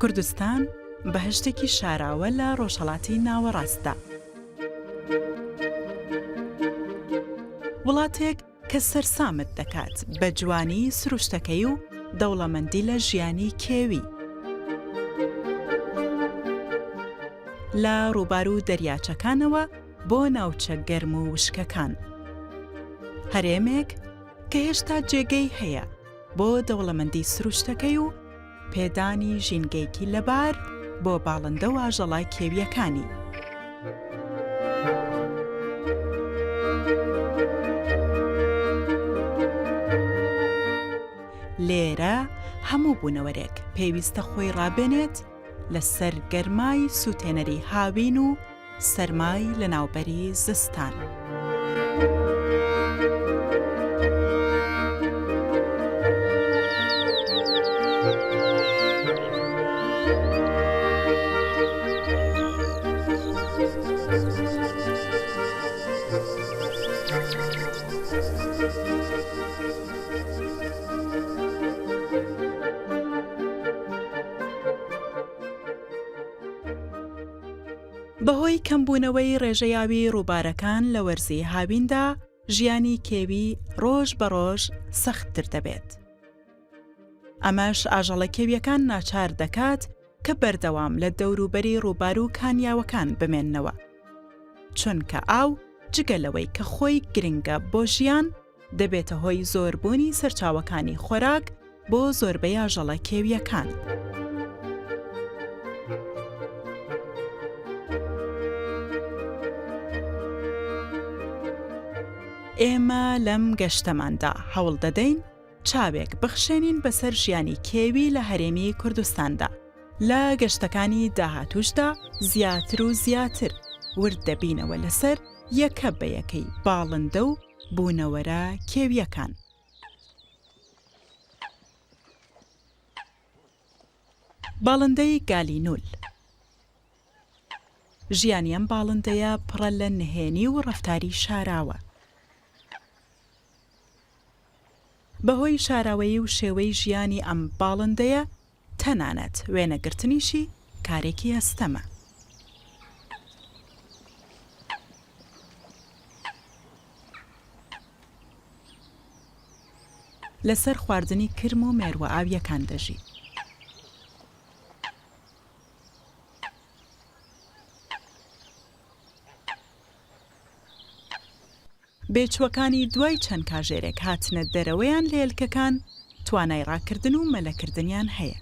کوردستان بەهەشتێکی شاراوە لە ڕۆژهەڵاتی ناوەڕاستدا. وڵاتێک کە سەرسامت دەکات بە جوانی سروشتەکەی و دەوڵەمەندی لە ژیانی کێوی. لە ڕووبار و دەریاچەکانەوە بۆ ناوچە گەرم و وشکەکان. هەرێمێک کە هێشتا جێگەی هەیە بۆ دەوڵەمەندی سروشتەکەی و پێدانی ژینگەیەکی لەبار بۆ باڵندە و ئاژەڵە کێوییەکانی. لێرە هەموو بوونەوەرێک پێویستە خۆی ڕابێنێت لەسەر گەرمای سووتێنەری هاوین و سەرمای لەناوبەری زستان. بەهۆی کەمبوونەوەی ڕێژەی ئاوی ڕووبارەکان لە وەرزی هاویندا، ژیانی کێوی ڕۆژ بە ڕۆژ سەختتر دەبێت. ئەمەش ئاژەڵە کێوییەکان ناچار دەکات کە بەردەوام لە دەوروبەری ڕووبار و کانیاوەکان بمێننەوە. چونکە ئاو جگە لەوەی کە خۆی گرنگە بۆ ژیان، دەبێتە هۆی زۆربوونی سەرچاوەکانی خۆراک بۆ زۆربەی ئاژەڵە کێوییەکان. ئێمە لەم گەشتەماندا هەوڵ دەدەین چاوێک بخشێنین بەسەر ژیانی کێوی لە هەرێمی کوردستاندا، لە گەشتەکانی داهاتووشدا زیاتر و زیاتر ورد دەبینەوە لەسەر یەکە بە یەکەی باڵندە و بوونەوەرە کێوییەکان. باڵندەی گالینول. ژیانی ئەم باڵندەیە پڕە لە نهێنی و ڕەفتاری شاراوە. بەهۆی شاراوەیی و شێوەی ژیانی ئەم باڵندەیە، تەنانەت وێنەگرتنیشی کارێکی ئەستەمە. لەسەر خواردنی کرم و مێرووە ئاوییەکان دەژی. بێچووەکانی دوای چەند کاژێرێک هاتنە دەرەوەیان لە هێلکەکان توانای ڕاکردن و مەلەکردنیان هەیە.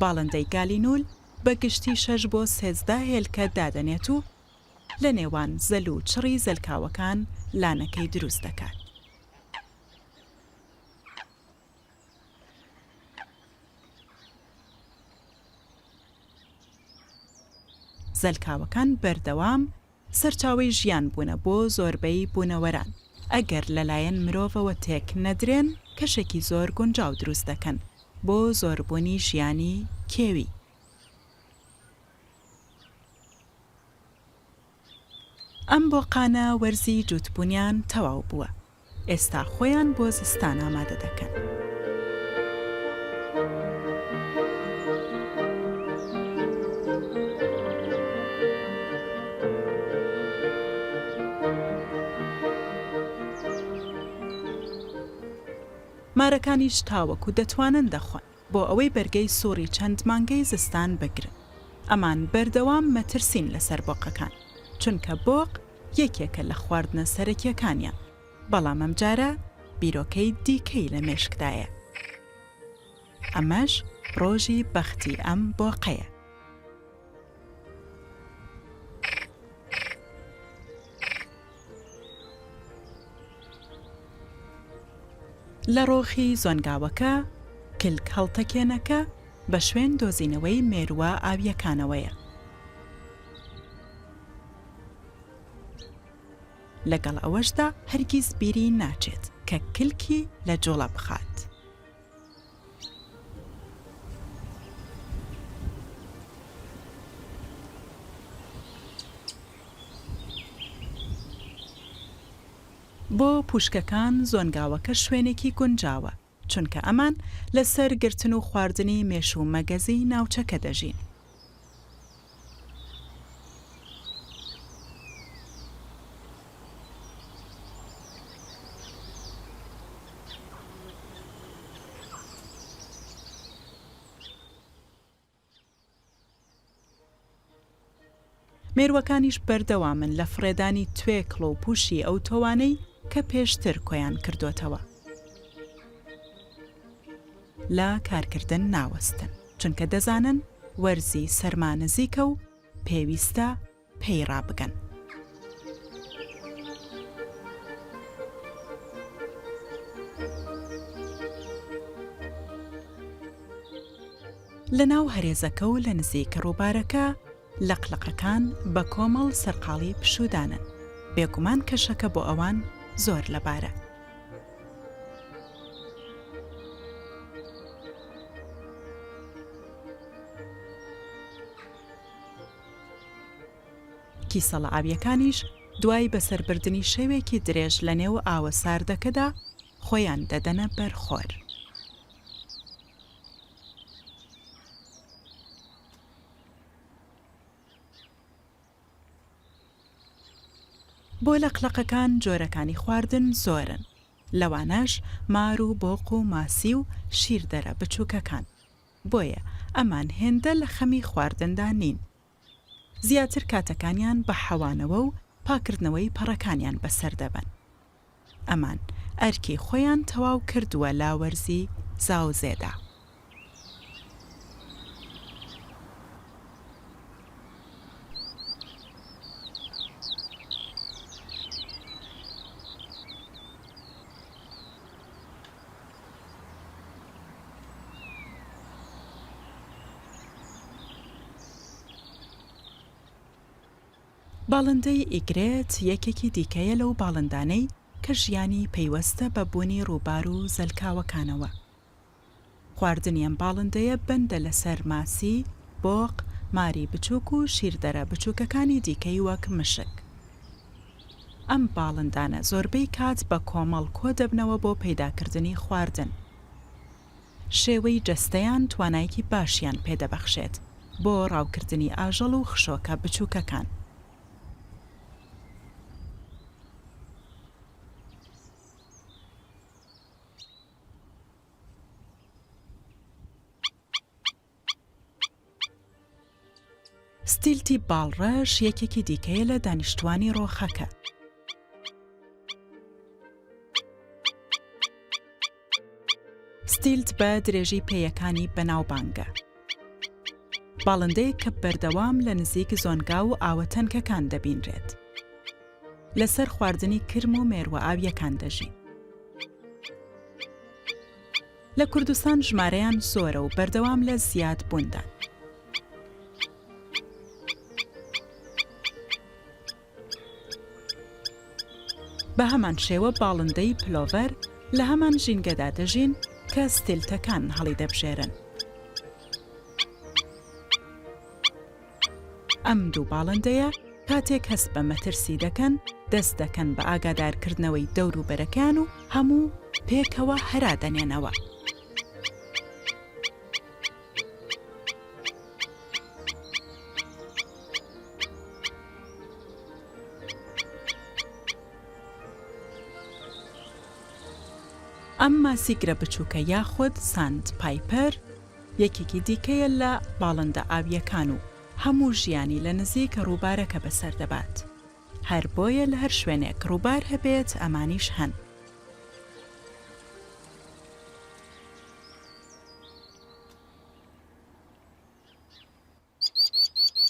باڵندەی گالینول بە گشتی شەش بۆ 13 هێلکە دادەنێت و لە نێوان زەل و چڕی زەلکاوەکان لانەکەی دروست دەکات. زەلکاوەکان بەردەوام سەرچاوەی ژیان بوونە بۆ زۆربەی بوونەوەران، ئەگەر لەلایەن مرۆڤەوە تێک نەدرێن کەشێکی زۆر گونجاو دروست دەکەن بۆ زۆربوونی ژیانی کێوی. ئەم بۆقانە وەرزی جووتبوونیان تەواو بووە، ئێستا خۆیان بۆ زستان ئامادە دەکەن. مارەکانیش تاوەکو دەتوانن دەخۆن بۆ ئەوەی بەرگەی سوڕی چەند مانگەی زستان بگرن. ئەمان بەردەوام مەترسین لەسەر بۆقەکان، چونکە بۆق یەکێکە لە خواردنە سەرەکیەکانیان، بەڵام ئەمجارە بیرۆکەی دیکەی لە مێشکدایە. ئەمەش ڕۆژی بەختی ئەم بۆقەیە. لە ڕۆخی زۆنگاوەکە، کلک هەڵتەکێنەکە بە شوێن دۆزینەوەی مێرووە ئاوییەکانەوەیە. لەگەڵ ئەوەشدا هەرگیز بیری ناچێت کە کلکی لە جوڵە بخات. بۆ پوشکەکان زۆنگاوەکە شوێنێکی گونجاوە، چونکە ئەمان لەسەر گرتن و خواردنی مێش و مەگەزی ناوچەکە دەژین. مێرووەکانیش بەردەوامن لە فڕێدانی توێکڵ و پووشی ئەو تۆوانەی کە پێشتر کۆیان کردۆتەوە. لە کارکردن ناوەستن، چونکە دەزانن وەرزی سەرما نزیکە و پێویستە پێی ڕابگەن. لە ناو هەرێزەکە و لە نزیک ڕووبارەکە لەقلەقەکان بە کۆمەڵ سەرقاڵی پشوودانن، بێگومان کەشەکە بۆ ئەوان زۆر لەبارە. کیسەڵە ئاوییەکانیش دوای بەسەربردنی شەوێکی درێژ لەنێو ئاوە ساردەکەدا خۆیان دەدەنە بەر خۆر. بۆ لەقلەقەکان جۆرەکانی خواردن زۆرن، لەوانەش مار و بۆق و ماسی و شیردەرە بچووکەکان. بۆیە ئەمان هێندە لە خەمی خواردندا نین. زیاتر کاتەکانیان بە حەوانەوە و پاکردنەوەی پەڕەکانیان بەسەر دەبەن. ئەمان ئەرکی خۆیان تەواو کردووە لە وەرزی زاوزێدا. باڵندەی ئیگرێت یەکێکی دیکەیە لەو باڵندانەی کە ژیانی پەیوەستە بە بوونی ڕووبار و زەلکاوەکانەوە. خواردنی ئەم باڵندەیە بەندە لەسەر ماسی، بۆق، ماری بچووک و شیردەرە بچووکەکانی دیکەی وەک مشک. ئەم باڵندانە زۆربەی کات بە کۆمەڵ کۆدەبنەوە بۆ پەیداکردنی خواردن. شێوەی جەستەیان توانایەکی باشیان پێدەبەخشێت بۆ ڕاوکردنی ئاژەڵ و خشۆکە بچووکەکان. ستیلتی باڵڕەش یەکێکی دیکەیە لە دانیشتوانی ڕۆخەکە. ستیلت بە درێژی پێیەکانی بەناوبانگە. باڵندەیەک کە بەردەوام لە نزیک زۆنگاو و ئاوە تەنکەکان دەبینرێت. لەسەر خواردنی کرم و مێرووە ئاوییەکان دەژی. لە کوردستان ژمارەیان زۆرە و بەردەوام لە زیاد بووندان. بە هەمان شێوە باڵندەی پلۆڤەر لە هەمان ژینگەدا دەژین کە ستیلتەکان هەڵیدەبژێرن. ئەم دوو باڵندەیە کاتێک هەست بە مەترسی دەکەن، دەست دەکەن بە ئاگادارکردنەوەی دەوروبەرەکەیان و هەموو پێکەوە هەرا دەنێنەوە. ئەم ماسیگرە بچووکە یاخود ساند پایپەر یەکێکی دیکەیە لە باڵندە ئاوییەکان و هەموو ژیانی لە نزیک ڕووبارەکە بەسەر دەبات. هەر بۆیە لە هەر شوێنێک ڕووبار هەبێت ئەمانیش هەن.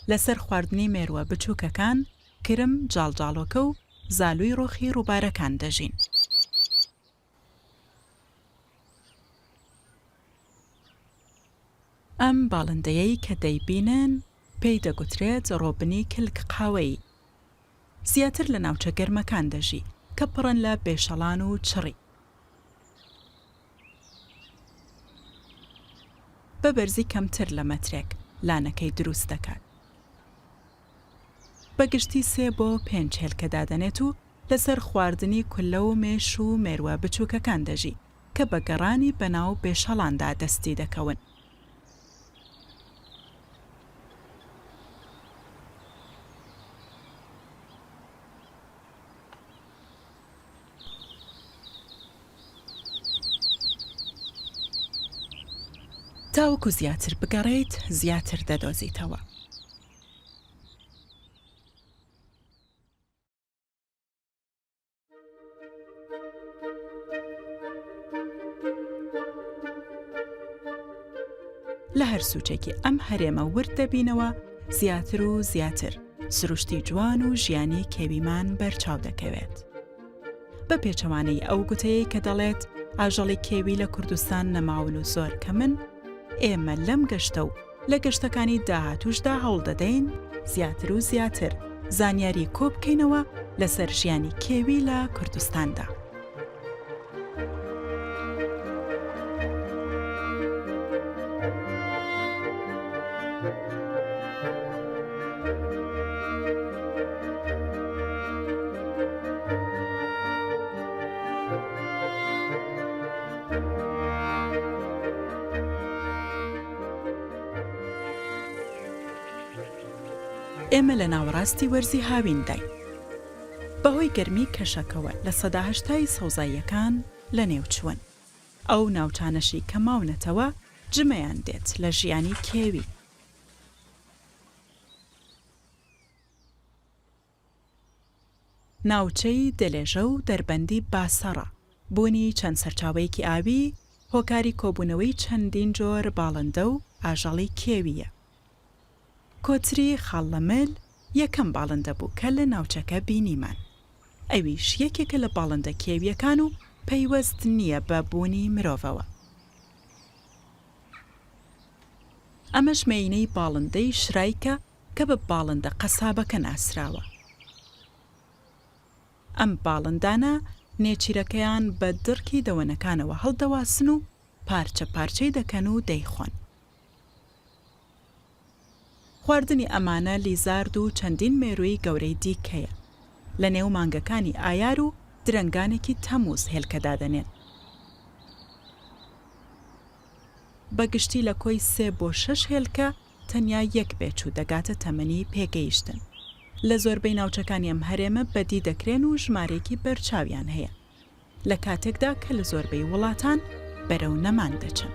لەسەر خواردنی مێرووە بچووکەکان، کرم، جاڵجاڵۆکە و زالووی ڕۆخی ڕووبارەکان دەژین. ئەم باڵندەیەی کە دەیبینن پێی دەگوترێت ڕۆبنی کلک قاوەیی. زیاتر لە ناوچە گەرمەکان دەژی کە پڕن لە بێشەڵان و چڕی. بە بەرزی کەمتر لە مەترێک لانەکەی دروست دەکات. بە گشتی سێ بۆ پێنج هێلکە دادەنێت و. لەسەر خواردنی کوللە و مێش و مێرووە بچووکەکان دەژی کە بە گەڕانی بەناو بێشەڵاندا دەستی دەکەون. تاوەکو زیاتر بگەڕێیت زیاتر دەدۆزیتەوە. لە هەر سوچێکی ئەم هەرێمە ورد دەبینەوە زیاتر و زیاتر سروشتی جوان و ژیانی کێویمان بەرچاو دەکەوێت. بە پێچەوانەی ئەو گوتەیەی کە دەڵێت ئاژەڵی کێوی لە کوردستان نەماون و زۆر کەمن، ئێمە لەم گەشتە و لە گەشتەکانی داهاتووشدا هەوڵدەدەین زیاتر و زیاتر زانیاری کۆبکەینەوە لەسەر ژیانی کێوی لە کوردستاندا. ئێمە لە ناوەڕاستی وەرزی هاوینداین. بەهۆی گەرمی کەشەکەوە 80% ی سەوزاییەکان لەنێوچوون. ئەو ناوچانەشی کە ماونەتەوە جمەیان دێت لە ژیانی کێوی. ناوچەی دەلێژە و دەربەندی باسەڕە، بوونی چەند سەرچاوەیەکی ئاوی هۆکاری کۆبوونەوەی چەندین جۆر باڵندە و ئاژەڵی کێوییە. کۆتری خاڵ لە مل یەکەم باڵندە بوو کە لە ناوچەکە بینیمان. ئەویش یەکێکە لە باڵندە کێوییەکان و پەیوەست نییە بە بوونی مرۆڤەوە. ئەمەش مێینەی باڵندەی شرایکە کە بە باڵندە قەسابەکە ناسراوە. ئەم باڵندانە نێچیرەکەیان بە دڕکی دەوەنەکانەوە هەڵدەواسن و پارچە پارچەی دەکەن و دەیخۆن. خواردنی ئەمانە لیزارد و چەندین مێرووی گەورەی دیکەیە. لە نێو مانگەکانی ئایار و درەنگانێکی تەمووز هێلکە دادەنێن. بە گشتی لە کۆی سێ بۆ شەش هێلکە تەنیا یەک بێچوو دەگاتە تەمەنی پێگەیشتن. لە زۆربەی ناوچەکانی ئەم هەرێمە بەدی دەکرێن و ژمارەیەکی بەرچاویان هەیە. لە کاتێکدا کە لە زۆربەی وڵاتان بەرەو نەمان دەچن.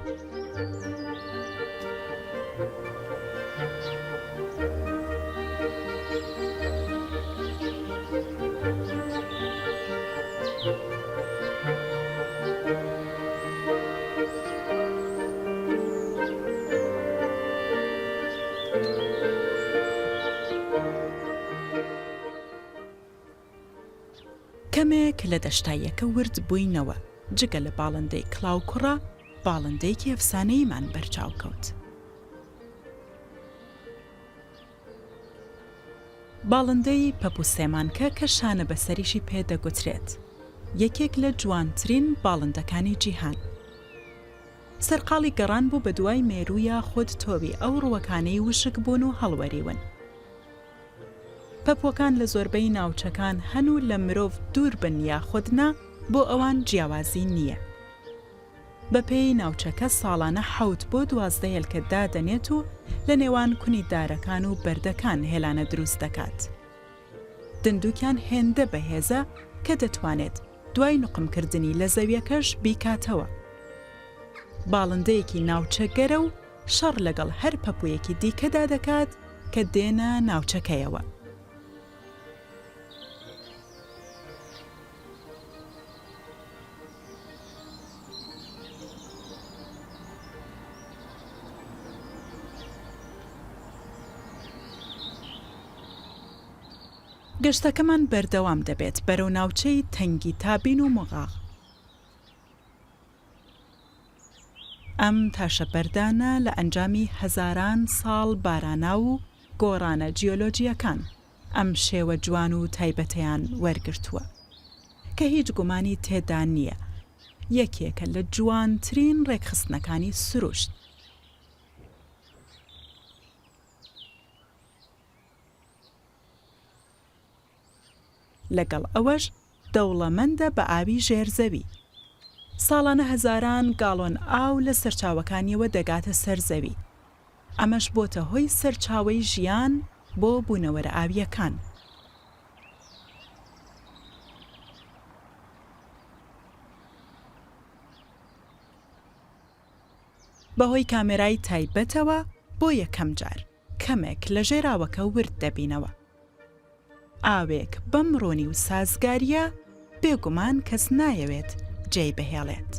کەمێک لە دەشتاییەکە ورد بووینەوە، جگە لە باڵندەی کڵاوکوڕە، باڵندەیەکی ئەفسانەییمان بەرچاو کەوت. باڵندەی پەپوسێمانکە کە شانە بەسەریشی پێ دەگوترێت، یەکێک لە جوانترین باڵندەکانی جیهان. سەرقاڵی گەڕان بوو بەدوای مێروو یاخود تۆوی ئەو ڕووەکانەی وشک بوون و هەڵوەریون. پەپووەکان لە زۆربەی ناوچەکان هەن و لە مرۆڤ دوور بن یاخود نا بۆ ئەوان جیاوازی نییە. بەپێی ناوچەکە ساڵانە حەوت بۆ 12 هێلکە دادەنێت و لە نێوان کونی دارەکان و بەردەکان هێلانە دروست دەکات. دندوکیان هێندە بەهێزە کە دەتوانێت دوای نوقمکردنی لە زەویەکەش بیکاتەوە. باڵندەیەکی ناوچەگەرە و شەڕ لەگەڵ هەر پەپوویەکی دیکەدا دەکات کە دێنە ناوچەکەیەوە. گەشتەکەمان بەردەوام دەبێت بەرەو ناوچەی تەنگی تابین و مغاغ. ئەم تاشە بەردانە لە ئەنجامی هەزاران ساڵ باراناو و گۆڕانە جیۆلۆجییەکان ئەم شێوە جوان و تایبەتەیان وەرگرتووە کە هیچ گومانی تێدا نییە یەکێکە لە جوانترین ڕێکخستنەکانی سروشت. لەگەڵ ئەوەش. دەوڵەمەندە بە ئاوی ژێر زەوی. ساڵانە هەزاران گاڵۆن ئاو لە سەرچاوەکانیەوە دەگاتە سەر زەوی. ئەمەش بۆتە هۆی سەرچاوەی ژیان بۆ بوونەوەرە ئاوییەکان. بەهۆی کامێرای تایبەتەوە بۆ یەکەم جار کەمێک لە ژێر ئاوەکە ورد دەبینەوە. ئاوێک بەم ڕوونی و سازگارییە بێگومان کەس نایەوێت جێی بهێڵێت.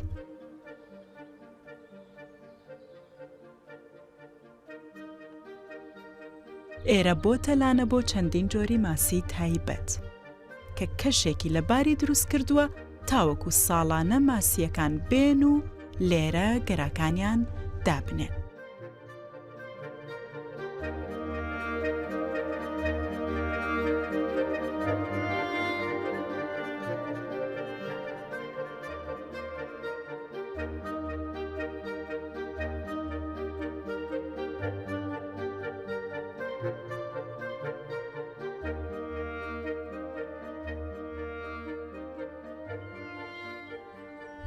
ئێرە بۆتە لانە بۆ چەندین جۆری ماسی تایبەت، کە کەشێکی لەباری دروست کردووە تاوەکو ساڵانە ماسییەکان بێن و لێرە گەراکانیان دابنێن.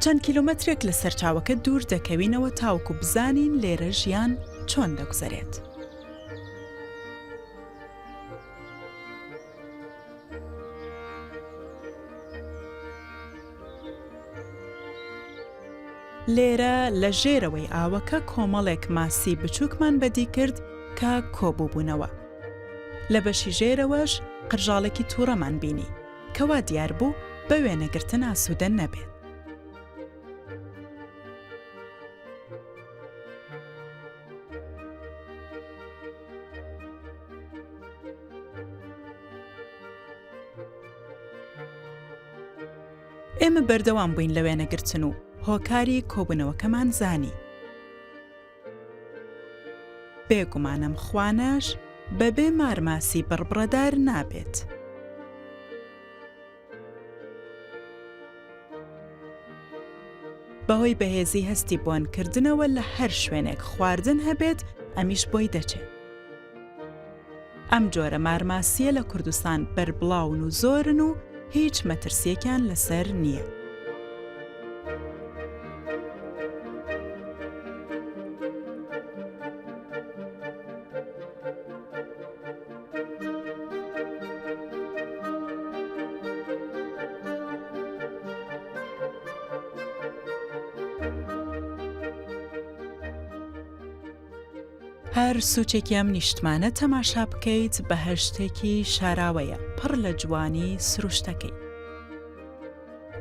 چەند کیلۆمەترێک لە سەرچاوەکە دوور دەکەوینەوە تاوەکو بزانین لێرە ژیان چۆن دەگوزەرێت. لێرە لە ژێرەوەی ئاوەکە کۆمەڵێک ماسی بچووکمان بەدی کرد کە کۆبووبوونەوە. لە بەشی ژێرەوەش قرژاڵێکی تووڕەمان بینی کە وا دیار بوو بە وێنەگرتن ئاسوودە نەبێت. ئێمە بەردەوام بووین لە وێنەگرتن و هۆکاری کۆبوونەوەکەمان زانی. بێگومان ئەم خوانەش بەبێ مارماسی بڕبڕەدار نابێت. بەهۆی بەهێزی هەستی بۆنکردنەوە لە هەر شوێنێک خواردن هەبێت ئەمیش بۆی دەچێت. ئەم جۆرە مارماسییە لە کوردستان بەربڵاون و زۆرن و هیچ مەترسییەکیان لەسەر نییە. هەر سوچێکی ئەم نیشتمانە تەماشا بکەیت بەهەشتێکی شاراوەیە پڕ لە جوانی سروشتەکەی.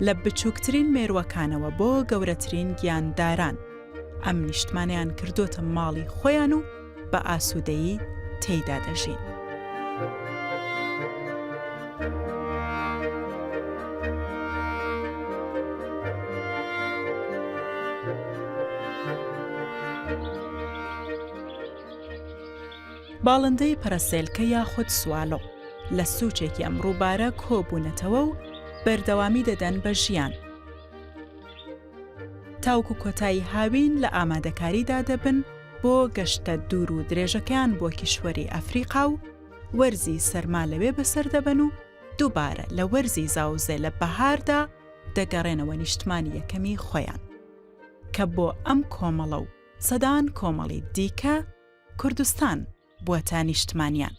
لە بچووکترین مێرووەکانەوە بۆ گەورەترین گیانداران، ئەم نیشتمانەیان کردۆتە ماڵی خۆیان و بە ئاسوودەیی تێیدا دەژین. باڵندەی پەرەسێلکە یاخود سوالۆ لە سوچێکی ئەم ڕووبارە کۆبوونەتەوە و بەردەوامی دەدەن بە ژیان. تاوەکو کۆتایی هاوین لە ئامادەکاریدا دەبن بۆ گەشتە دوور و درێژەکەیان بۆ کیشوەری ئەفریقا و وەرزی سەرما لەوێ بەسەر دەبەن و دووبارە لە وەرزی زاوزێ لە بەهاردا دەگەڕێنەوە نیشتمانی یەکەمی خۆیان کە بۆ ئەم کۆمەڵە و سەدان کۆمەڵی دیکە کوردستان بووەتە نیشتمانیان.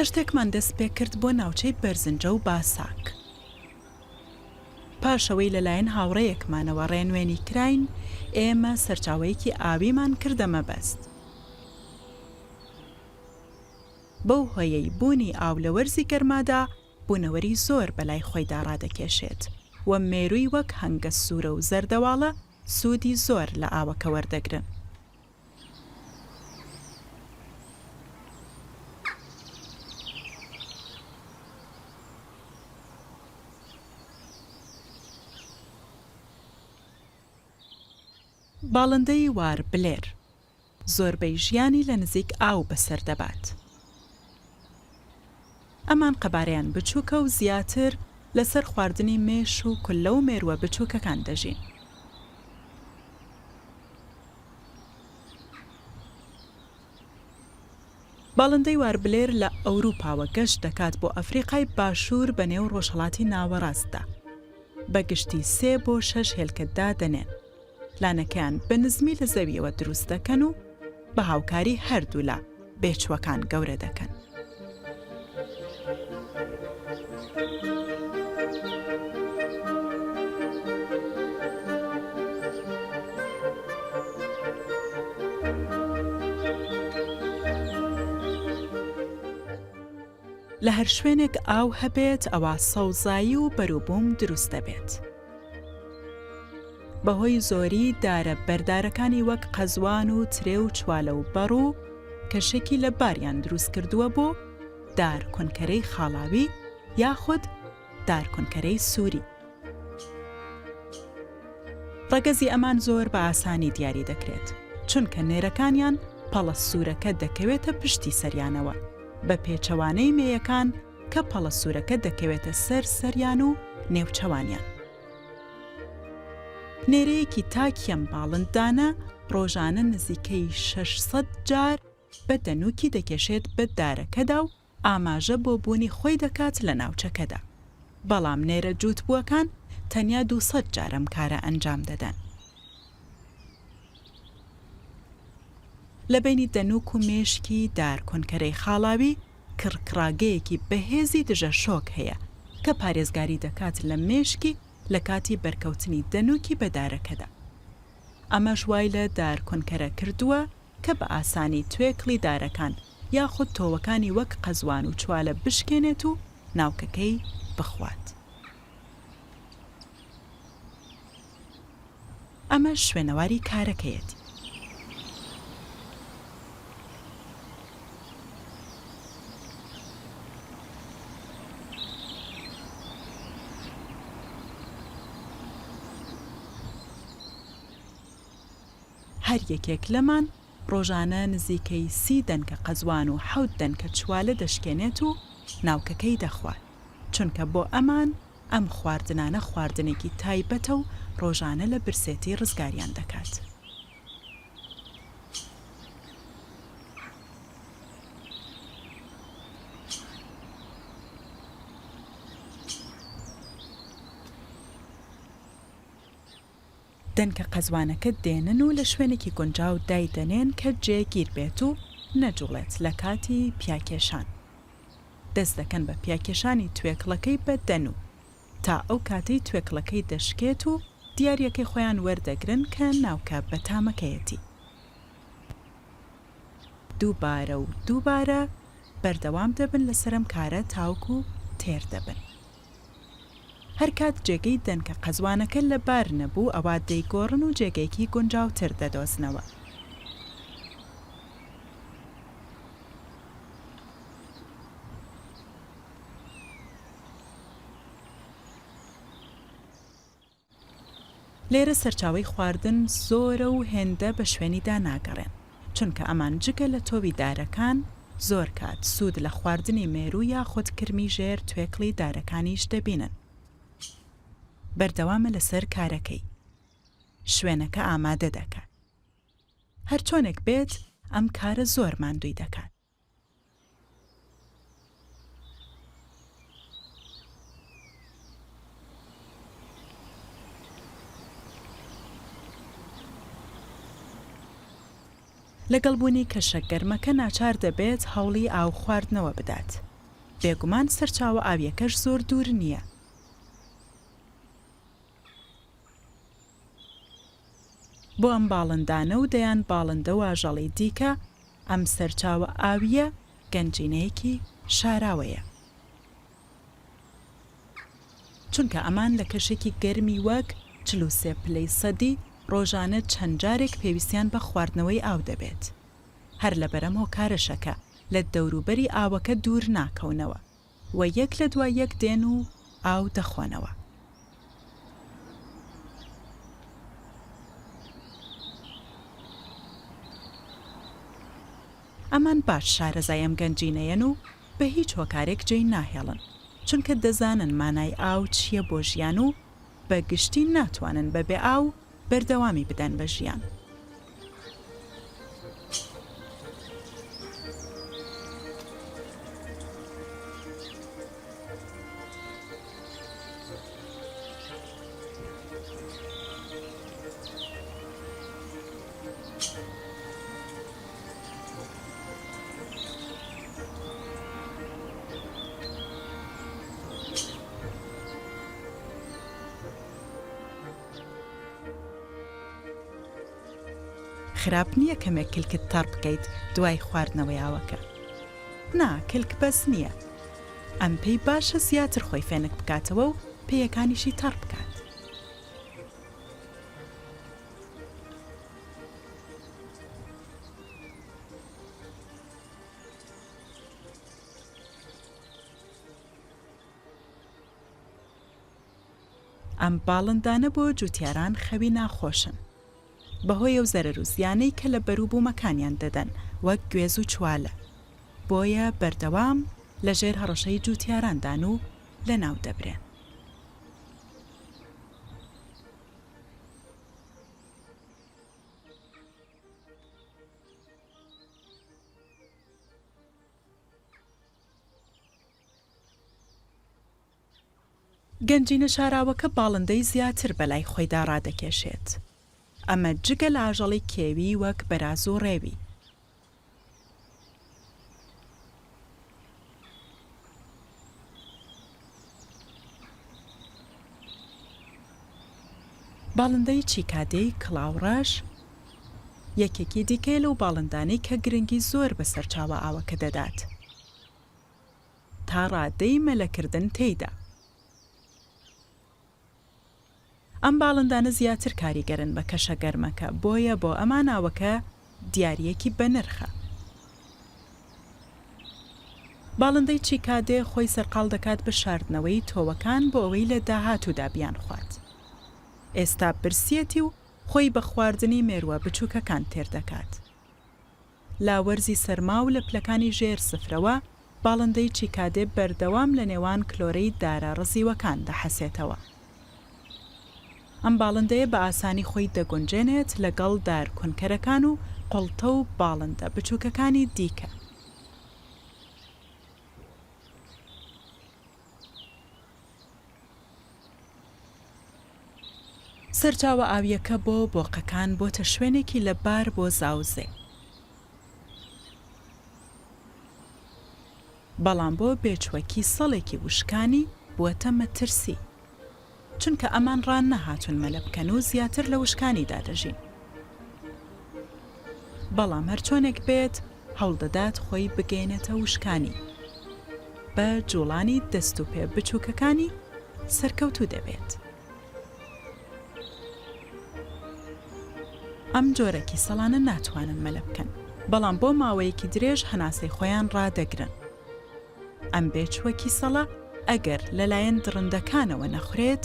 گەشتێکمان دەست پێکرد بۆ ناوچەی بەرزنجە و باساک. پاش ئەوەی لەلایەن هاوڕێیەکمانەوە ڕێنوێنی کراین، ئێمە سەرچاوەیەکی ئاویمان کردە مەبەست. بەو هۆیەی بوونی ئاو لە وەرزی گەرمادا بوونەوەری زۆر بەلای خۆیدا ڕادەکێشێت و مێرووی وەک هەنگە سوورە و زەردەواڵە سوودی زۆر لە ئاوەکە وەردەگرن. باڵندەی واربلێر زۆربەی ژیانی لە نزیک ئاو بەسەر دەبات. ئەمان قەبارەیان بچووکە و زیاتر لەسەر خواردنی مێش و کوللە و مێرووە بچووکەکان دەژین. باڵندەی واربلێر لە ئەوروپاوە گەشت دەکات بۆ ئەفریقای باشوور بە نێو ڕۆژهەڵاتی ناوەڕاستدا. بە گشتی سێ بۆ شەش هێلکە دادەنێن. لانەکەیان بە نزمی لە زەوییەوە دروست دەکەن و بە هاوکاری هەردوولا بێچووەکان گەورە دەکەن. لە هەر شوێنێک ئاو هەبێت ئەوا سەوزایی و بەروبووم دروست دەبێت. بەهۆی زۆری دارە بەردارەکانی وەک قەزوان و ترێ و چوالە و بەڕوو کەشێکی لەباریان دروست کردووە بۆ دار کونکەرەی خاڵاوی یاخود دار کونکەرەی سووری. ڕەگەزی ئەمان زۆر بە ئاسانی دیاری دەکرێت، چونکە نێرەکانیان پەڵە سوورەکە دەکەوێتە پشتی سەریانەوە، بە پێچەوانەی مێیەکان کە پەڵە سوورەکە دەکەوێتە سەر سەریان و نێوچەوانیان. نێرەیەکی تاکی ئەم باڵندانە ڕۆژانە نزیکەی 600 جار بە دەنووکی دەکێشێت بە دارەکەدا و ئاماژە بۆ بوونی خۆی دەکات لە ناوچەکەدا. بەڵام نێرە جووتبووەکان تەنیا 200 جار ئەم کارە ئەنجام دەدەن. لە بەینی دەنووک و مێشکی دار کونکەرەی خاڵاوی کڕکڕاگەیەکی بەهێزی دژە شۆک هەیە کە پارێزگاری دەکات لە مێشکی لە کاتی بەرکەوتنی دەنووکی بە دارەکەدا. ئەمەش وای لە دار کونکەرە کردووە کە بە ئاسانی توێکڵی دارەکان یاخود تۆوەکانی وەک قەزوان و چوالە بشکێنێت و ناوکەکەی بخوات. ئەمەش شوێنەواری کارەکەیەتی. هەر یەکێک لەمان ڕۆژانە نزیکەی سی دەنکە قەزوان و حەوت دەنکە چوالە دەشکێنێت و ناوکەکەی دەخوات، چونکە بۆ ئەمان ئەم خواردنانە خواردنێکی تایبەتە و ڕۆژانە لە برسێتی ڕزگاریان دەکات. دەنکە قەزوانەکە دێنن و لە شوێنێکی گونجاو دایدەنێن کە جێگیر بێت و نەجوڵێت لە کاتی پیاکێشان. دەست دەکەن بە پیاکێشانی توێکڵەکەی بە دەنوو تا ئەو کاتەی توێکڵەکەی دەشکێت و دیارییەکەی خۆیان وەردەگرن کە ناوکە بەتامەکەیەتی. دووبارە و دووبارە بەردەوام دەبن لەسەر ئەم کارە تاوەکو تێر دەبن. هەرکات جێگەی دەنکە قەزوانەکە لەبار نەبوو ئەوا دەیگۆڕن و جێگەیەکی گونجاوتر دەدۆزنەوە. لێرە سەرچاوەی خواردن زۆرە و هێندە بە شوێنیدا ناگەڕێن، چونکە ئەمان جگە لە تۆوی دارەکان زۆر کات سوود لە خواردنی مێروو یاخود کرمی ژێر توێکڵی دارەکانیش دەبینن. بەردەوامە لەسەر کارەکەی. شوێنەکە ئامادە دەکات. هەرچۆنێک بێت ئەم کارە زۆر ماندووی دەکات. لەگەڵ بوونی کەشە گەرمەکە ناچار دەبێت هەوڵی ئاو خواردنەوە بدات. بێگومان سەرچاوە ئاویەکەش زۆر دوور نییە. بۆ ئەم باڵندانە و دەیان باڵندە و ئاژەڵی دیکە، ئەم سەرچاوە ئاوییە گەنجینەیەکی شاراوەیە. چونکە ئەمان لە کەشێکی گەرمی وەک 43 پلەی سەدی ڕۆژانە چەند جارێک پێویستیان بە خواردنەوەی ئاو دەبێت. هەر لەبەر ئەم هۆکارەشە کە لە دەوروبەری ئاوەکە دوور ناکەونەوە. و یەک لە دوای یەک دێن و ئاو دەخۆنەوە. ئەمان باش شارەزای ئەم گەنجینەیەن و بە هیچ هۆکارێک جێی ناهێڵن، چونکە دەزانن مانای ئاو چییە بۆ ژیان و بە گشتی ناتوانن بە بێ ئاو بەردەوامی بدەن بە ژیان. خراپ نییە کەمێک کلکت تەڕ بکەیت دوای خواردنەوەی ئاوەکە. نا، کلک بەس نییە. ئەم پێی باشە زیاتر خۆی فێنک بکاتەوە و پێیەکانیشی تەڕ بکات. ئەم باڵندانە بۆ جوتیاران خەوی ناخۆشن بەهۆی ئەو زەرەر و زیانەی کە لە بەروبوومەکانیان دەدەن وەک گوێز و چوالە، بۆیە بەردەوام لەژێر هەڕەشەی جوتیاراندان و لەناو دەبرێن. گەنجینە شاراوەکە باڵندەی زیاتر بەلای خۆیدا ڕادەکێشێت، ئەمە جگە لە ئاژەڵی کێوی وەک بەراز و ڕێوی. باڵندەی چیکادێی کڵاوڕەش یەکێکی دیکەیە لەو باڵندانەی کە گرنگی زۆر بە سەرچاوە ئاوەکە دەدات تا ڕادەی مەلەکردن تێیدا. ئەم باڵندانە زیاتر کاریگەرن بە کەشە گەرمەکە، بۆیە بۆ ئەمان ئاوەکە دیارییەکی بەنرخە. باڵندەی چیکادێ خۆی سەرقاڵ دەکات بە شاردنەوەی تۆوەکان بۆ ئەوەی لە داهاتوودا بیانخوات. ئێستا برسییەتی و خۆی بە خواردنی مێرووە بچووکەکان تێر دەکات. لە وەرزی سەرما و لە پلەکانی ژێر سفرەوە، باڵندەی چیکادێ بەردەوام لە نێوان کلۆرەی دارە ڕزیوەکان دەحەسێتەوە. ئەم باڵندەیە بە ئاسانی خۆی دەگونجێنێت لەگەڵ دار کونکەرەکان و قوڵتە و باڵندە بچووکەکانی دیکە. سەرچاوە ئاوییەکە بۆ بۆقەکان بۆتە شوێنێکی لەبار بۆ زاوزێ. بەڵام بۆ بێچوە کیسەڵێکی وشکانی بووەتە مەترسی. چونکە ئەمان ڕانەهاتوون مەلە بکەن و زیاتر لە وشکانیدا دەژین. بەڵام هەرچۆنێک بێت هەوڵدەدات خۆی بگەیەنێتە وشکانی. بە جوڵانی دەست و پێ بچووکەکانی سەرکەوتوو دەبێت. ئەم جۆرە کیسەڵانە ناتوانن مەلە بکەن، بەڵام بۆ ماوەیەکی درێژ هەناسەی خۆیان ڕادەگرن. ئەم بێچووە کیسەڵە ئەگەر لەلایەن دڕندەکانەوە نەخورێت،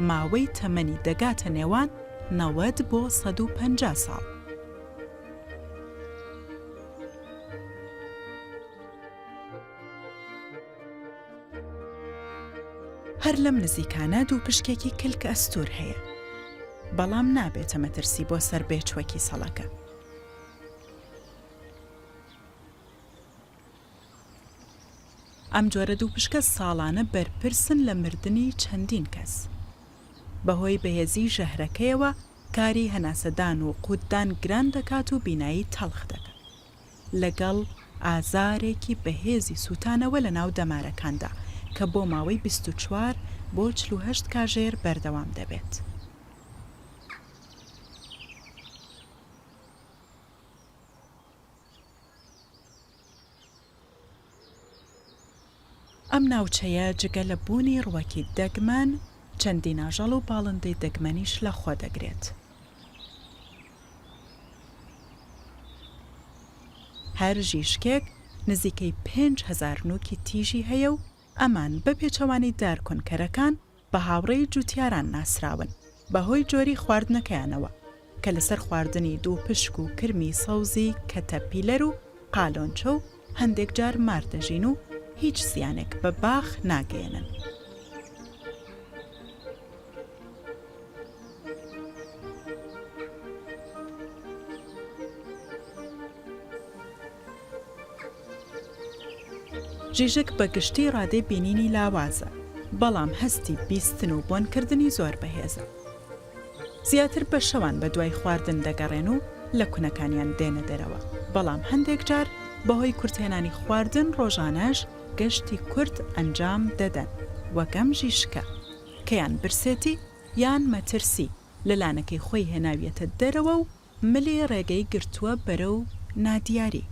ماوەی تەمەنی دەگاتە نێوان 90 بۆ 150 ساڵ. هەر لەم نزیکانە دووپشکێکی کلک ئەستوور هەیە، بەڵام نابێتە مەترسی بۆ سەر بێچووە کیسەڵەکە. ئەم جۆرە دووپشکە ساڵانە بەرپرسن لە مردنی چەندین کەس. بەهۆی بەهێزیی ژەهرەکەیەوە کاری هەناسەدان و قوتدان گران دەکات و بینایی تەڵخ دەکات. لەگەڵ ئازارێکی بەهێزی سووتانەوە لەناو دەمارەکاندا کە بۆ ماوەی 24 بۆ 48 کاژێر بەردەوام دەبێت. ئەم ناوچەیە جگە لە بوونی ڕووەکی دەگمەن، چەندین ئاژەڵ و باڵندەی دەگمەنیش لەخۆدەگرێت. هەر ژیشکێک نزیکەی 5000 نووکی تیژی هەیە و ئەمان بە پێچەوانەی دارکونکەرەکان بە هاوڕێی جووتیاران ناسراون بەهۆی جۆری خواردنەکەیانەوە کە لەسەر خواردنی دووپشک و کرمی سەوزی کەتەپیلەر و. قالۆنچە و هەندێک جار مار دەژین و هیچ زیانێک بە باخ ناگەیەنن. ژیژک بە گشتی ڕادەی بینینی لاوازە، بەڵام هەستی بیستن و بۆنکردنی زۆر بەهێزە. زیاتر بە شەوان بە دوای خواردن دەگەڕێن و لە کونەکانیان دێنە دەرەوە، بەڵام هەندێک جار بەهۆی کورتهێنانی خواردن ڕۆژانەش گەشتی کورت ئەنجام دەدەن وەک ئەم ژیشکە کە یان برسێتی یان مەترسی لە لانەکەی خۆی هێناویەتە دەرەوە و ملی ڕێگەی گرتووە بەرەو نادیاری.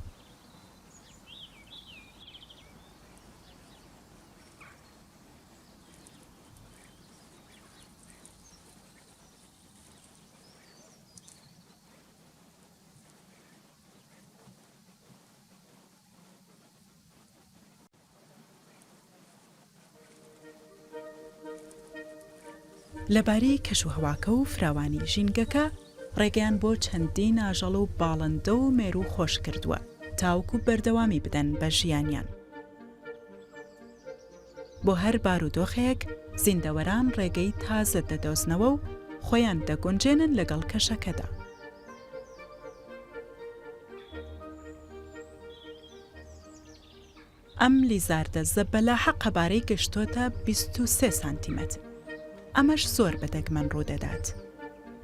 لەبارەی کەشوهەواکە و فراوانی ژینگەکە، ڕێگەیان بۆ چەندین ئاژەڵ و باڵندە و مێروو خۆشکردووە تاوەکو بەردەوامی بدەن بە ژیانیان. بۆ هەر بارودۆخێک زیندەوەران ڕێگەی تازە دەدۆزنەوە و خۆیان دەگونجێنن لەگەڵ کەشەکەدا. ئەم لیزاردە زەبەلاحە قەبارەی گەشتۆتە 23 سانتیمەتر. ئەمەش زۆر بە دەگمەن ڕوودەدات.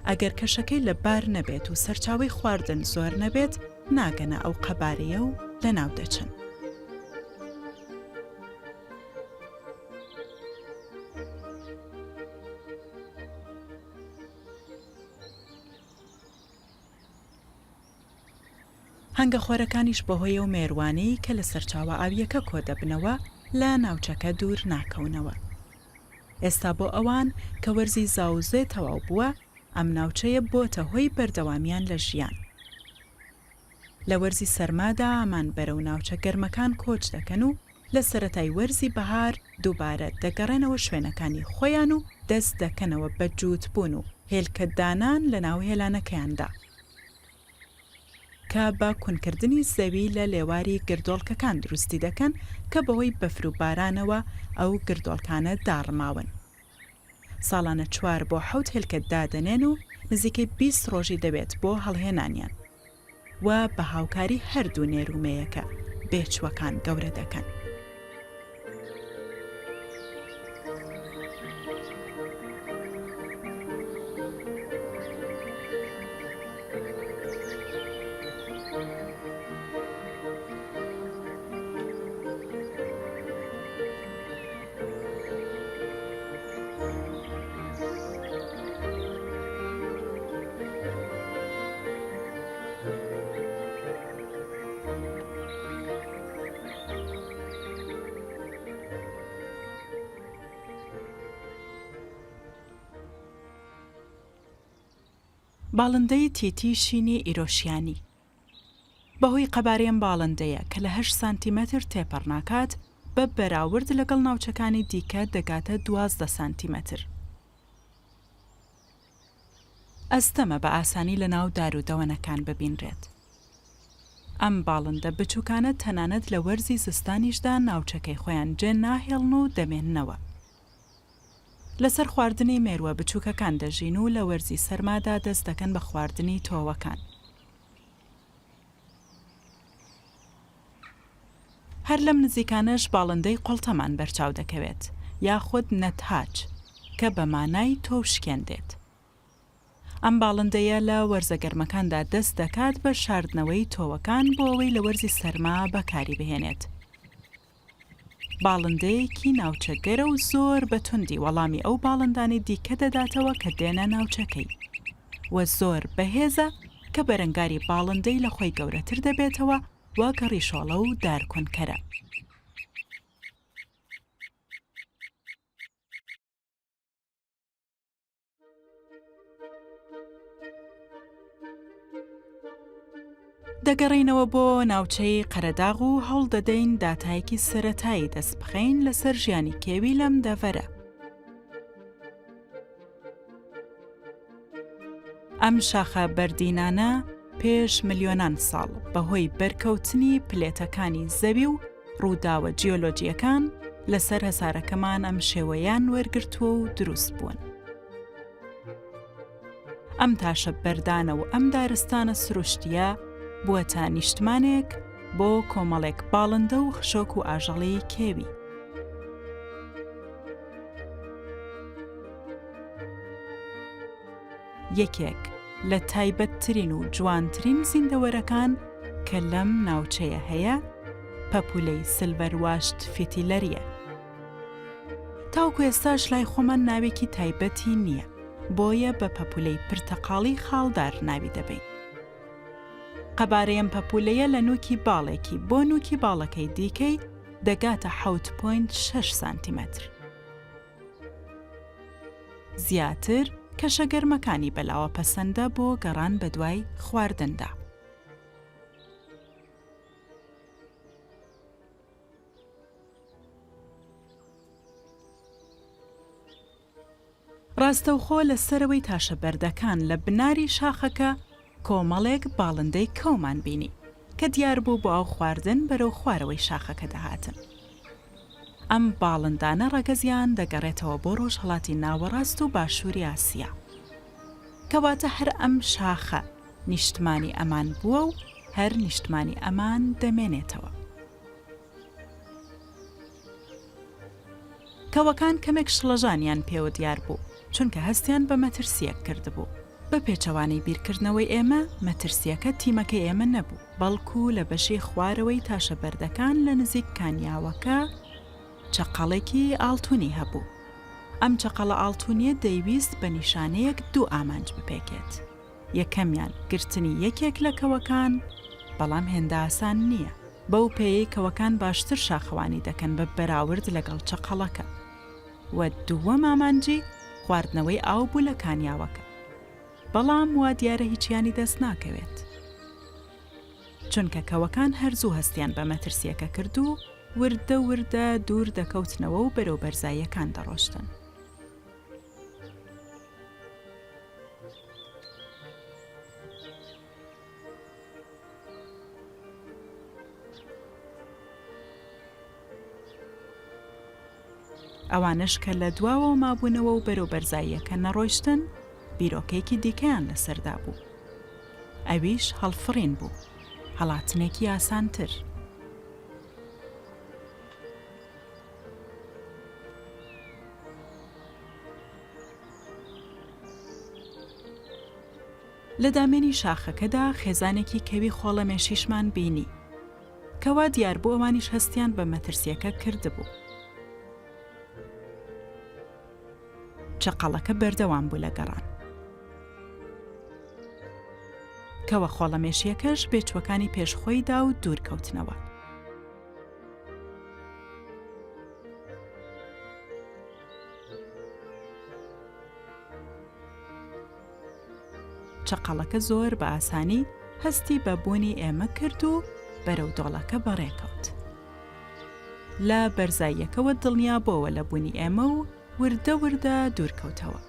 ئەگەر کەشەکەی لە بار نەبێت و سەرچاوەی خواردن زۆر نەبێت ناگەنە ئەو قەبارەیە و لەناو دەچن. هەنگەخۆرەکانیش بەهۆی ئەو مێرووانەی کە لە سەرچاوە ئاوییەکە کۆدەبنەوە لە ناوچەکە دوور ناکەونەوە. ئێستا بۆ ئەوان کە وەرزی زاوزێ تەواو بووە، ئەم ناوچەیە بۆتە هۆی بەردەوامیان لە ژیان. لە وەرزی سەرمادا ئەمان بەرەو ناوچە گەرمەکان کۆچ دەکەن و لە سەرەتای وەرزی بەهار دووبارە دەگەڕێنەوە شوێنەکانی خۆیان و دەست دەکەنەوە بە جووتبوون و هێلکە دانان لەناو هێلانەکەیاندا. کە بە کونکردنی زەوی لە لێواری گردۆڵکەکان دروستی دەکەن کە بەهۆی بەفر و بارانەوە ئەو گردۆڵکانە داڕماون. ساڵانە چوار بۆ حەوت هێلکە دادەنێن و نزیکەی 20 ڕۆژی دەوێت بۆ هەڵهێنانیان و بە هاوکاری هەردوو نێر و مێیەکە بێچووەکان گەورە دەکەن. باڵندەی تیتی شینی ئیرۆشیانی بەهۆی قەبارەی ئەم باڵندەیە کە لە هەشت سانتیمەتر تێپەڕ ناکات، بە بەراورد لەگەڵ ناوچەکانی دیکە دەگاتە 12 سانتیمەتر. ئەستەمە بە ئاسانی لە ناو دار و دەوەنەکان ببینرێت. ئەم باڵندە بچووکانە تەنانەت لە وەرزی زستانیشدا ناوچەکەی خۆیان جێ ناهێڵن و دەمێننەوە. لەسەر خواردنی مێرووە بچووکەکان دەژین و لە وەرزی سەرمادا دەست دەکەن بە خواردنی تۆوەکان. هەر لەم نزیکانەش باڵندەی قۆڵتەمان بەرچاو دەکەوێت یاخود نەتهاچ کە بە مانای تۆوشکێن دێت. ئەم باڵندەیە لە وەرزە گەرمەکاندا دەست دەکات بە شاردنەوەی تۆوەکان بۆ ئەوەی لە وەرزی سەرما بەکاری بهێنێت. باڵندەیەکی ناوچەگەرە و زۆر بە توندی وەڵامی ئەو باڵندانەی دیکە دەداتەوە کە دێنە ناوچەکەی و زۆر بەهێزە کە بەرەنگاری باڵندەی لە خۆی گەورەتر دەبێتەوە وەک ڕیشۆڵە و دارکونکەرە. دەگەڕێینەوە بۆ ناوچەی قەرەداغ و هەوڵ دەدەین داتایەکی سەرەتایی دەست بخەین لەسەر ژیانی کێوی لەم دەڤەرە. ئەم شاخە بەردینانە. پێش ملیۆنان ساڵ بەهۆی بەرکەوتنی پلێتەکانی زەوی و ڕووداوە جیۆلۆجییەکان لەسەر هەسارەکەمان ئەم شێوەیان وەرگرتووە و دروست بوون. ئەم تاشە بەردانە و ئەم دارستانە سروشتییە بووەتە نیشتمانێک بۆ کۆمەڵێک باڵندە و خشۆک و ئاژەڵی کێوی. یەکێک لە تایبەتترین و جوانترین زیندەوەرەکان کە لەم ناوچەیە هەیە، پەپوولەی سلڤەر واشت فیتیلەرییە. تاوەکو ئێستاش لای خۆمان ناوێکی تایبەتی نییە، بۆیە بە پەپوولەی پرتەقاڵی خاڵدار ناوی دەبەین. قەبارەی ئەم پەپوولەیە لە نووکی باڵێکی بۆ نووکی باڵەکەی دیکەی دەگاتە 7.6 سانتیمەتر. زیاتر کەشە گەرمەکانی بەلاوە پەسەندە بۆ گەڕان بەدوای خواردندا. ڕاستەوخۆ لە سەرەوەی تاشە بەردەکان لە بناری شاخەکە کۆمەڵێک باڵندەی کەومان بینی کە دیار بوو بۆ ئاو خواردن بەرەو خوارەوەی شاخەکە دەهاتن. ئەم باڵندانە ڕەگەزیان دەگەڕێتەوە بۆ ڕۆژهەڵاتی ناوەڕاست و باشووری ئاسیا. کەواتە هەر ئەم شاخە نیشتمانی ئەمان بووە و هەر نیشتمانی ئەمان دەمێنێتەوە. کەوەکان کەمێک شڵەژانیان پێوە دیار بوو، چونکە هەستیان بە مەترسییەک کردبوو. بە پێچەوانەی بیرکردنەوەی ئێمە، مەترسییەکە تیمەکەی ئێمە نەبوو، بەڵکو لە بەشی خوارەوەی تاشەبەردەکان لە نزیک کانیاوەکە چەقەڵێکی ئاڵتونی هەبوو. ئەم چەقەڵە ئاڵتونییە دەیویست بە نیشانەیەک دوو ئامانج بپێکێت. یەکەمیان گرتنی یەکێک لە کەوەکان، بەڵام هێندە ئاسان نییە، بەو پێیەی کەوەکان باشتر شاخەوانی دەکەن بە بەراورد لەگەڵ چەقەڵەکە. و دووەم ئامانجی خواردنەوەی ئاو بوو لە کانیاوەکە. بەڵام وا دیارە هیچیانی دەست ناکەوێت. چونکە کەوەکان هەر زوو هەستیان بە مەترسییەکە کرد و وردە وردە دوور دەکەوتنەوە و بەرەو بەرزاییەکان دەڕۆشتن. ئەوانەش کە لە دواوەوە مابوونەوە و بەرەو بەرزاییەکە نەڕۆیشتن، بیرۆکەیەکی دیکەیان لەسەردا بوو. ئەویش هەڵفڕین بوو، هەڵاتنێکی ئاسانتر. لە دامێنی شاخەکەدا خێزانێکی کەوی خۆڵەمێشیشمان بینی. کە وا دیار بوو ئەوانیش هەستیان بە مەترسییەکە کردبوو. چەقەڵەکە بەردەوام بوو لە گەڕان. کەوە خۆڵەمێشییەکەش بێچووەکانی پێش خۆی دا و دوور کەوتنەوە. چەقەڵەکە زۆر بە ئاسانی هەستی بە بوونی ئێمە کرد و بەرەو دۆڵەکە بەڕێکەوت. لە بەرزاییەکەوە دڵنیا بۆوە لە بوونی ئێمە و وردە وردە دوور کەوتەوە.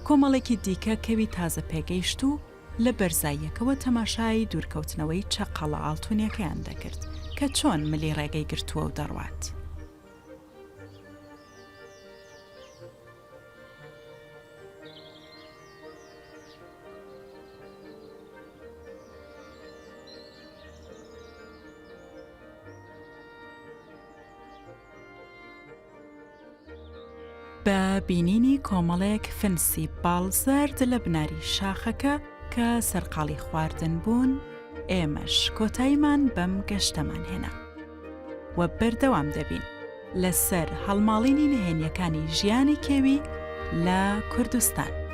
کۆمەڵێکی دیکە کەوی تازە پێگەیشتوو لە بەرزاییەکەوە تەماشای دوورکەوتنەوەی چەقەڵە ئاڵتونیەکەیان دەکرد کە چۆن ملی ڕێگەی گرتووە و دەڕوات. بە بینینی کۆمەڵێک فنسی باڵ زەرد لە بناری شاخەکە کە سەرقاڵی خواردن بوون، ئێمەش کۆتاییمان بەم گەشتەمان هێنا و بەردەوام دەبین لەسەر هەڵماڵینی نهێنیەکانی ژیانی کێوی لە کوردستان.